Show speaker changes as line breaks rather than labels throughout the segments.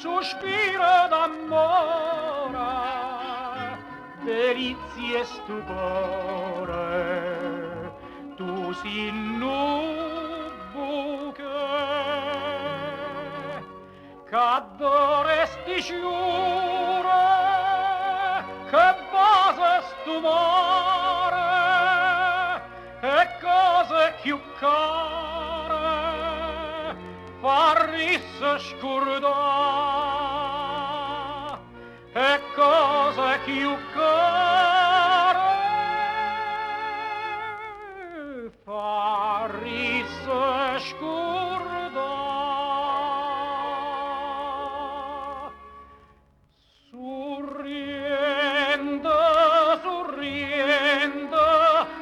Sospiro d'ammore, delizia e stupore, tu si' nu buchè ch'addora 'e sti sciure, che vasa stu mare, 'e ccose cchiù care farrisse scurdà. 'E ccose cchiù care farrisse scurdà. Surriento, Surriento,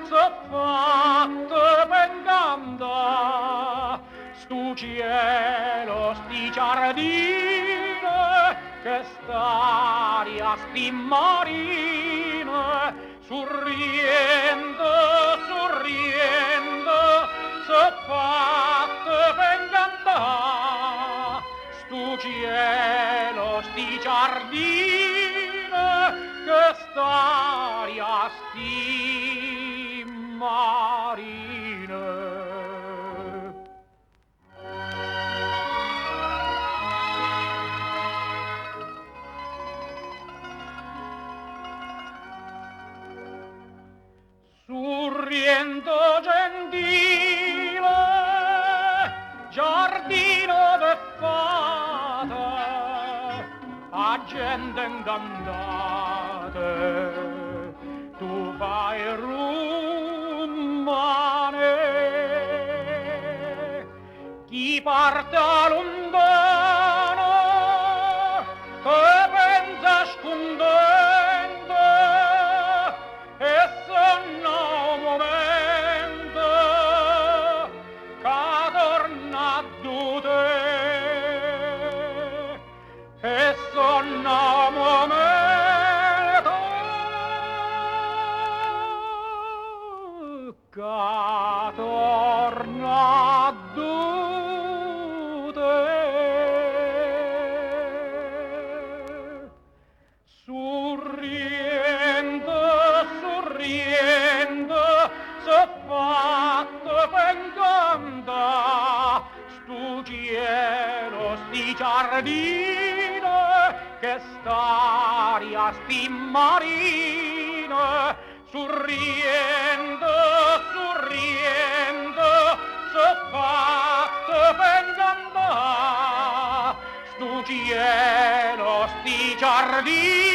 s'è fatto pe' 'ncantà stu cielo, sti ciardine, chest'aria, sti marine. Surriento, Surriento, s'è fatto pe' 'ncantà stu cielo, sti ciardine, chest'aria, sti marine. Surriento gentile, giardino de fate, 'a gente 'ncantate, tu fai rummane. Chi parte 'a luntano, te penza scuntento e sonna 'o mumento ca torna addu te. E sonna 'o mumento ca torna addu te. Surriento, Surriento, s'è fatto pe' 'ncantà stu cielo, sti ciardine, chest'aria, sti marine. Surriento, Surriento, s'è fatto pe' 'ncantà stu cielo, sti ciardine.